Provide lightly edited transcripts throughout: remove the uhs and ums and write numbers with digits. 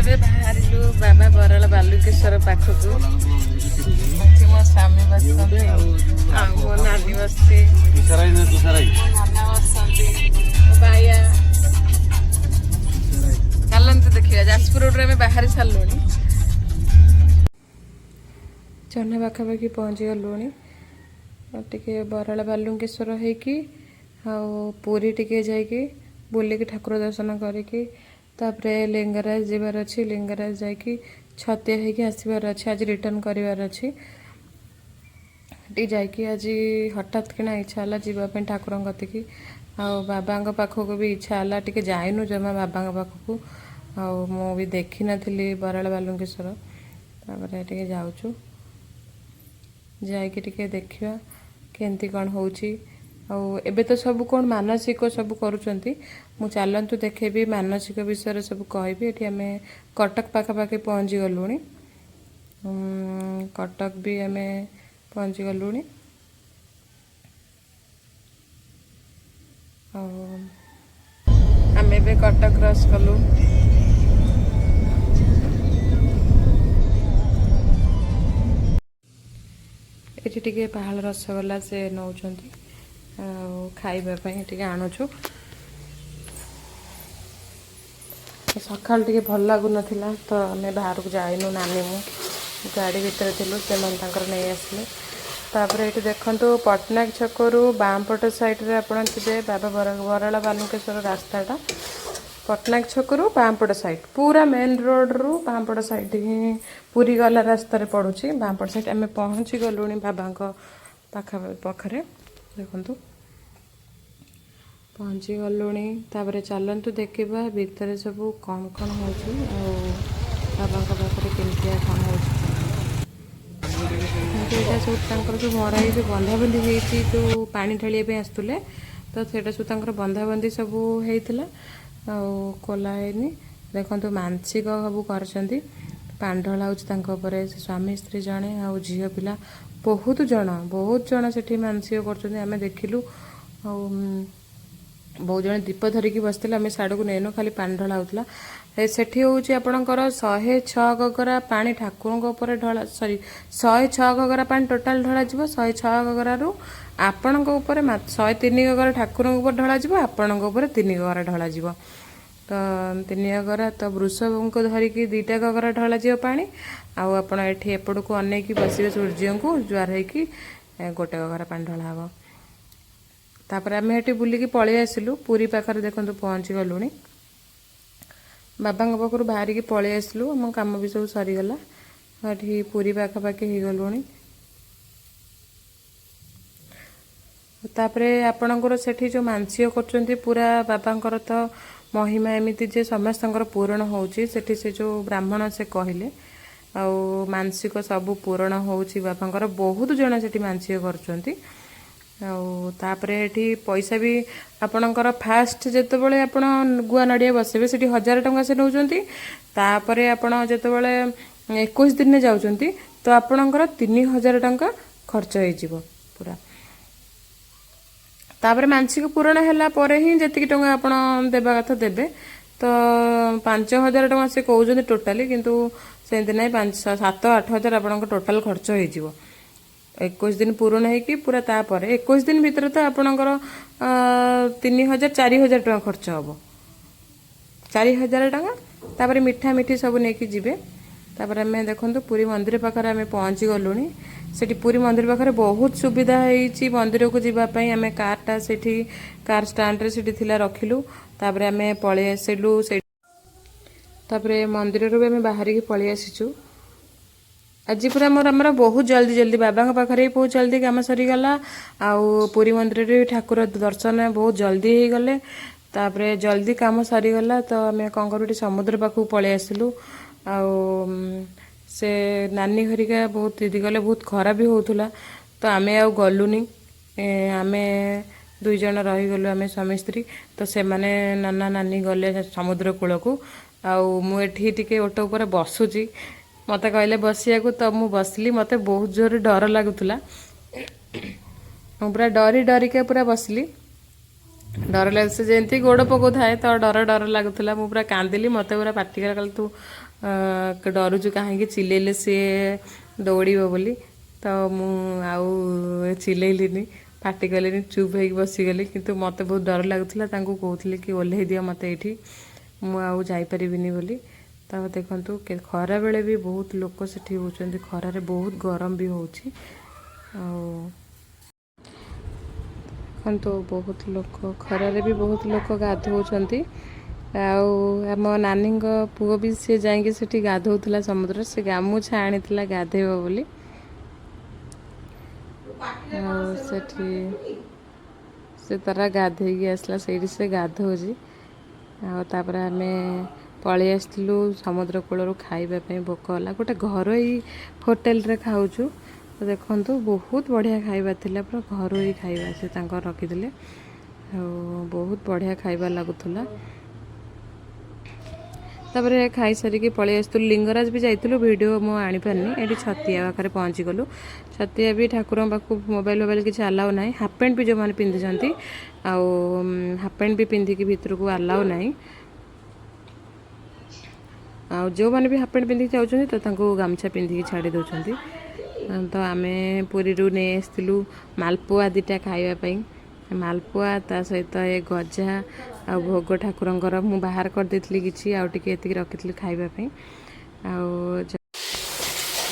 ଏବେ ବାହାରିଲୁ ବାବା ବରାଳ ବାଲୁକେଶ୍ୱର ପାଖକୁ। ଏଠି ମୋ ସ୍ୱାମୀ ବସିଛନ୍ତି ଆଉ ମୋ ନାନୀ ବସିଛି, ମୋ ନାନା ବସିଛନ୍ତି, ମୋ ବାୟା। ଚାଲନ୍ତୁ ଦେଖିବା। ଯାଜପୁର ରୋଡରେ ଆମେ ବାହାରି ସାରିଲୁଣି, ଜହ୍ନ ପାଖାପାଖି ପହଞ୍ଚି ଗଲୁଣି। ଆଉ ଟିକେ ବରାଳ ବାଲୁଙ୍କେଶ୍ୱର ହେଇକି ଆଉ ପୁରୀ ଟିକେ ଯାଇକି ବୁଲିକି ଠାକୁର ଦର୍ଶନ କରିକି ତାପରେ ଲିଙ୍ଗରାଜ ଯିବାର ଅଛି। ଲିଙ୍ଗରାଜ ଯାଇକି ଛତିଆ ହେଇକି ଆସିବାର ଅଛି। ଆଜି ରିଟର୍ନ କରିବାର ଅଛି। ଟିକେ ଯାଇକି ଆଜି ହଠାତ୍ କିନା ଇଚ୍ଛା ହେଲା ଯିବା ପାଇଁ ଠାକୁରଙ୍କ କତିକି ଆଉ ବାବାଙ୍କ ପାଖକୁ ବି ଇଚ୍ଛା ହେଲା। ଟିକେ ଯାଇନୁ ଜମା ବାବାଙ୍କ ପାଖକୁ ଆଉ ମୁଁ ବି ଦେଖିନଥିଲି ବରାଳ ବାଲୁଙ୍କେଶ୍ୱର। ତାପରେ ଟିକେ ଯାଉଛୁ, ଯାଇକି ଟିକେ ଦେଖିବା କେମିତି କ'ଣ ହେଉଛି। ଆଉ ଏବେ ତ ସବୁ କ'ଣ ମାନସିକ ସବୁ କରୁଛନ୍ତି। ମୁଁ ଚାଲନ୍ତୁ ଦେଖେଇବି, ମାନସିକ ବିଷୟରେ ସବୁ କହିବି। ଏଠି ଆମେ କଟକ ପାଖାପାଖି ପହଞ୍ଚି ଗଲୁଣି। କଟକ ବି ଆମେ ପହଞ୍ଚି ଗଲୁଣି। ଆଉ ଆମେ ଏବେ କଟକ କ୍ରସ୍ କଲୁ। ଏଠି ଟିକେ ପାହାଳ ରସଗୋଲା ସେ ନେଉଛନ୍ତି ଆଉ ଖାଇବା ପାଇଁ ଟିକେ ଆଣୁଛୁ। ସକାଳୁ ଟିକେ ଭଲ ଲାଗୁନଥିଲା ତ ଆମେ ବାହାରକୁ ଯାଇନୁ। ନାନୀ ମୁଁ ଗାଡ଼ି ଭିତରେ ଥିଲୁ, ସେମାନେ ତାଙ୍କର ନେଇ ଆସିଲେ। ତାପରେ ଏଇଠି ଦେଖନ୍ତୁ, ପଟ୍ଟନାୟକ ଛକରୁ ବାଁପଟ ସାଇଡ଼ରେ ଆପଣ ଥିବେ ବାବା ବରାଳ ବାଲୁଙ୍କେଶ୍ୱର ରାସ୍ତାଟା। ପଟ୍ଟନାୟକ ଛକରୁ ବାଁପଟ ସାଇଡ଼, ପୁରା ମେନ୍ ରୋଡ଼ରୁ ବାଁପଟ ସାଇଡ଼ ହିଁ ପୁରୀ ଗଲା ରାସ୍ତାରେ ପଡ଼ୁଛି ବାଁପଟ ସାଇଡ଼। ଆମେ ପହଞ୍ଚି ଗଲୁଣି ବାବାଙ୍କ ପାଖରେ। ଦେଖନ୍ତୁ, ପହଞ୍ଚି ଗଲୁଣି। ତାପରେ ଚାଲନ୍ତୁ ଦେଖିବା ଭିତରେ ସବୁ କ'ଣ କ'ଣ ହେଉଛି ଆଉ ବାବାଙ୍କ ପାଖରେ କେମିତିଆ କ'ଣ ହେଉଛି। କିନ୍ତୁ ଏଇଟା ସବୁ ତାଙ୍କର ଯେଉଁ ମରା ହେଇକି ବନ୍ଧାବନ୍ଧି ହେଇଛି, ଯେଉଁ ପାଣି ଢାଳିବା ପାଇଁ ଆସୁଥିଲେ, ତ ସେଇଟା ସବୁ ତାଙ୍କର ବନ୍ଧାବନ୍ଧି ସବୁ ହେଇଥିଲା ଆଉ ଖୋଲା ହେଇନି। ଦେଖନ୍ତୁ, ମାନସିକ ସବୁ କରିଛନ୍ତି, ପାଣି ଢଳା ହେଉଛି ତାଙ୍କ ଉପରେ। ସେ ସ୍ୱାମୀ ସ୍ତ୍ରୀ ଜଣେ ଆଉ ଝିଅ ପିଲା, ବହୁତ ଜଣ, ବହୁତ ଜଣ ସେଠି ମାନସିକ କରୁଛନ୍ତି। ଆମେ ଦେଖିଲୁ ଆଉ ବହୁତ ଜଣ ଦୀପ ଧରିକି ବସିଥିଲେ। ଆମେ ସାଡ଼କୁ ନେଇନୁ, ଖାଲି ପାଣି ଢଳା ହେଉଥିଲା। ସେଠି ହେଉଛି ଆପଣଙ୍କର 106 ଗଗରା ପାଣି ଠାକୁରଙ୍କ ଉପରେ ଢଳା, ସରି, 106 ଗଗରା ପାଣି ଟୋଟାଲ ଢଳାଯିବ। 106 ଗଗରାରୁ ଆପଣଙ୍କ ଉପରେ 103 ଗଗରା ଠାକୁରଙ୍କ ଉପରେ ଢଳାଯିବ, ଆପଣଙ୍କ ଉପରେ 3 ଗଗରା ଢଳାଯିବ। ତ 3 ଗଗରା ତ ବୃଷଭଙ୍କୁ ଧରିକି 2ଟା ଗଗରା ଢଳାଯିବ ପାଣି। ଆଉ ଆପଣ ଏଠି ଏପଟକୁ ଅନେଇକି ବସିବେ ସୂର୍ଯ୍ୟଙ୍କୁ ଜୁହାର ହେଇକି, 1 ଗଗରା ପାଣି ଢଳା ହେବ। ତାପରେ ଆମେ ଏଠି ବୁଲିକି ପଳେଇ ଆସିଲୁ। ପୁରୀ ପାଖରେ ଦେଖନ୍ତୁ ପହଞ୍ଚି ଗଲୁଣି। ବାବାଙ୍କ ପାଖରୁ ବାହାରିକି ପଳେଇ ଆସିଲୁ, ଆମ କାମ ବି ସବୁ ସରିଗଲା। ଏଠି ପୁରୀ ପାଖାପାଖି ହେଇଗଲୁଣି। ତାପରେ ଆପଣଙ୍କର ସେଠି ଯେଉଁ ମାନସିକ କରୁଛନ୍ତି, ପୁରା ବାବାଙ୍କର ତ ମହିମା ଏମିତି ଯେ ସମସ୍ତଙ୍କର ପୂରଣ ହେଉଛି। ସେଠି ସେ ଯେଉଁ ବ୍ରାହ୍ମଣ ସେ କହିଲେ ଆଉ ମାନସିକ ସବୁ ପୂରଣ ହେଉଛି ବାବାଙ୍କର। ବହୁତ ଜଣ ସେଠି ମାନସିକ କରୁଛନ୍ତି। ଆଉ ତାପରେ ଏଠି ପଇସା ବି ଆପଣଙ୍କର ଫାଷ୍ଟ ଯେତେବେଳେ ଆପଣ ଗୁଆ ନଡ଼ିଆ ବସେଇବେ, ସେଠି 1000 ଟଙ୍କା ସେ ନେଉଛନ୍ତି। ତାପରେ ଆପଣ ଯେତେବେଳେ 21 ଦିନରେ ଯାଉଛନ୍ତି, ତ ଆପଣଙ୍କର 3000 ଟଙ୍କା ଖର୍ଚ୍ଚ ହେଇଯିବ ପୁରା। ତାପରେ ମାନସିକ ପୂରଣ ହେଲା ପରେ ହିଁ ଯେତିକି ଟଙ୍କା ଆପଣ ଦେବା କଥା ଦେବେ। ତ 5000 ଟଙ୍କା ସେ କହୁଛନ୍ତି ଟୋଟାଲି, କିନ୍ତୁ ସେମିତି ନାହିଁ। 5, 7, 8 ହଜାର ଆପଣଙ୍କ ଟୋଟାଲ ଖର୍ଚ୍ଚ ହେଇଯିବ 21 ଦିନ ପୂରଣ ହେଇକି ପୁରା। ତାପରେ 21 ଦିନ ଭିତରେ ତ ଆପଣଙ୍କର 3000, 4000 ଟଙ୍କା ଖର୍ଚ୍ଚ ହେବ, 4000 ଟଙ୍କା। ତାପରେ ମିଠା ମିଠି ସବୁ ନେଇକି ଯିବେ। ତାପରେ ଆମେ ଦେଖନ୍ତୁ, ପୁରୀ ମନ୍ଦିର ପାଖରେ ଆମେ ପହଞ୍ଚି ଗଲୁଣି। ସେଠି ପୁରୀ ମନ୍ଦିର ପାଖରେ ବହୁତ ସୁବିଧା ହେଇଛି ମନ୍ଦିରକୁ ଯିବା ପାଇଁ। ଆମେ କାରଟା ସେଠି କାର୍ ଷ୍ଟାଣ୍ଡରେ ସେଠି ଥିଲା, ରଖିଲୁ। ତାପରେ ଆମେ ପଳେଇ ଆସିଲୁ ସେଠି। ତାପରେ ମନ୍ଦିରରୁ ବି ଆମେ ବାହାରିକି ପଳେଇ ଆସିଛୁ। ଆଜି ପୁରା ଆମର ବହୁତ ଜଲ୍ଦି ଜଲ୍ଦି, ବାବାଙ୍କ ପାଖରେ ବି ବହୁତ ଜଲ୍ଦି କାମ ସରିଗଲା ଆଉ ପୁରୀ ମନ୍ଦିରରେ ବି ଠାକୁର ଦର୍ଶନ ବହୁତ ଜଲ୍ଦି ହେଇଗଲେ। ତାପରେ ଜଲ୍ଦି କାମ ସରିଗଲା ତ ଆମେ କ'ଣ କରୁ, ଟିକେ ସମୁଦ୍ର ପାଖକୁ ପଳେଇ ଆସିଲୁ। ଆଉ ସେ ନାନୀ ଘରିକା ବହୁତ ଦିଦି ଗଲେ। ବହୁତ ଖରା ବି ହେଉଥିଲା ତ ଆମେ ଆଉ ଗଲୁନି। ଆମେ ଦୁଇ ଜଣ ରହିଗଲୁ, ଆମେ ସ୍ୱାମୀ ସ୍ତ୍ରୀ। ତ ସେମାନେ ନାନା ନାନୀ ଗଲେ ସମୁଦ୍ର କୂଳକୁ ଆଉ ମୁଁ ଏଠି ଟିକେ ଓଟ ଉପରେ ବସୁଛି। ମୋତେ କହିଲେ ବସିବାକୁ ତ ମୁଁ ବସିଲି। ମୋତେ ବହୁତ ଜୋରରେ ଡର ଲାଗୁଥିଲା। ମୁଁ ପୁରା ଡରି ଡରିକା ପୁରା ବସିଲି। ଡର ଲାଗେ। ସେ ଯେମିତି ଗୋଡ଼ ପକାଉଥାଏ ତ ଡର ଡର ଲାଗୁଥିଲା। ମୁଁ ପୁରା କାନ୍ଦିଲି। ମୋତେ ପୁରା ପାଟି କଲା, କହିଲା, ତୁ ଡରୁଛୁ କାହିଁକି? ଚିଲେଇଲେ ସିଏ ଦୌଡ଼ିବ ବୋଲି। ତ ମୁଁ ଆଉ ଚିଲେଇଲିନି, ପାଟି କଲିନି, ଚୁପ୍ ହେଇକି ବସିଗଲି। କିନ୍ତୁ ମୋତେ ବହୁତ ଡର ଲାଗୁଥିଲା। ତାଙ୍କୁ କହୁଥିଲି କି ଓହ୍ଲେଇ ଦିଅ ମୋତେ ଏଇଠି, ମୁଁ ଆଉ ଯାଇପାରିବିନି ବୋଲି। ତ ଦେଖନ୍ତୁ, ଖରାବେଳେ ବି ବହୁତ ଲୋକ ସେଠି ହେଉଛନ୍ତି। ଖରାରେ ବହୁତ ଗରମ ବି ହେଉଛି। ଆଉ ଦେଖନ୍ତୁ, ବହୁତ ଲୋକ, ଖରାରେ ବି ବହୁତ ଲୋକ ଗାଧୋଉଛନ୍ତି। ଆଉ ଆମ ନାନୀଙ୍କ ପୁଅ ବି ସିଏ ଯାଇକି ସେଠି ଗାଧୋଉଥିଲା ସମୁଦ୍ରରେ। ସେ ଗାମୁଛା ଆଣିଥିଲା ଗାଧେଇବ ବୋଲି। ଆଉ ସେଠି ସେ ତାର ଗାଧେଇକି ଆସିଲା, ସେଇଠି ସେ ଗାଧଉଛି। ଆଉ ତାପରେ ଆମେ ପଳେଇ ଆସିଥିଲୁ ସମୁଦ୍ର କୂଳରୁ ଖାଇବା ପାଇଁ। ଭୋକ ହେଲା। ଗୋଟେ ଘରୋଇ ହୋଟେଲରେ ଖାଉଛୁ। ତ ଦେଖନ୍ତୁ, ବହୁତ ବଢ଼ିଆ ଖାଇବା ଥିଲା। ପୁରା ଘରୋଇ ଖାଇବା ସେ ତାଙ୍କର ରଖିଥିଲେ ଆଉ ବହୁତ ବଢ଼ିଆ ଖାଇବା ଲାଗୁଥିଲା। ତାପରେ ଖାଇସାରିକି ପଳେଇ ଆସିଥିଲୁ। ଲିଙ୍ଗରାଜ ବି ଯାଇଥିଲୁ, ଭିଡ଼ିଓ ମୁଁ ଆଣିପାରିନି। ଏଠି ଛତିଆ ପାଖରେ ପହଞ୍ଚିଗଲୁ। ଛତିଆ ବି ଠାକୁରଙ୍କ ପାଖକୁ ମୋବାଇଲ ଫୋବାଇଲ କିଛି ଆଲାଉ ନାହିଁ। ହାଫ୍ ପ୍ୟାଣ୍ଟ ବି ଯେଉଁମାନେ ପିନ୍ଧିଛନ୍ତି, ଆଉ ହାଫ୍ ପ୍ୟାଣ୍ଟ ବି ପିନ୍ଧିକି ଭିତରକୁ ଆଲାଉ ନାହିଁ। ଆଉ ଯେଉଁମାନେ ବି ହାଫ୍ ପ୍ୟାଣ୍ଟ ପିନ୍ଧିକି ଯାଉଛନ୍ତି, ତ ତାଙ୍କୁ ଗାମୁଛା ପିନ୍ଧିକି ଛାଡ଼ି ଦେଉଛନ୍ତି। ତ ଆମେ ପୁରୀରୁ ନେଇ ଆସିଥିଲୁ ମାଲପୁଆ ଦୁଇଟା ଖାଇବା ପାଇଁ। ମାଲପୁଆ, ତା ସହିତ ଏ ଗଜା ଆଉ ଭୋଗ ଠାକୁରଙ୍କର ମୁଁ ବାହାର କରିଦେଇଥିଲି କିଛି, ଆଉ ଟିକେ ଏତିକି ରଖିଥିଲି ଖାଇବା ପାଇଁ। ଆଉ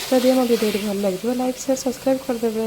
ଯଦି ଆମ ଭିଡ଼ିଓଟି ଭଲ ଲାଗିଥିବ, ଲାଇକ୍, ସେୟାର, ସବସ୍କ୍ରାଇବ୍ କରିଦେବେ।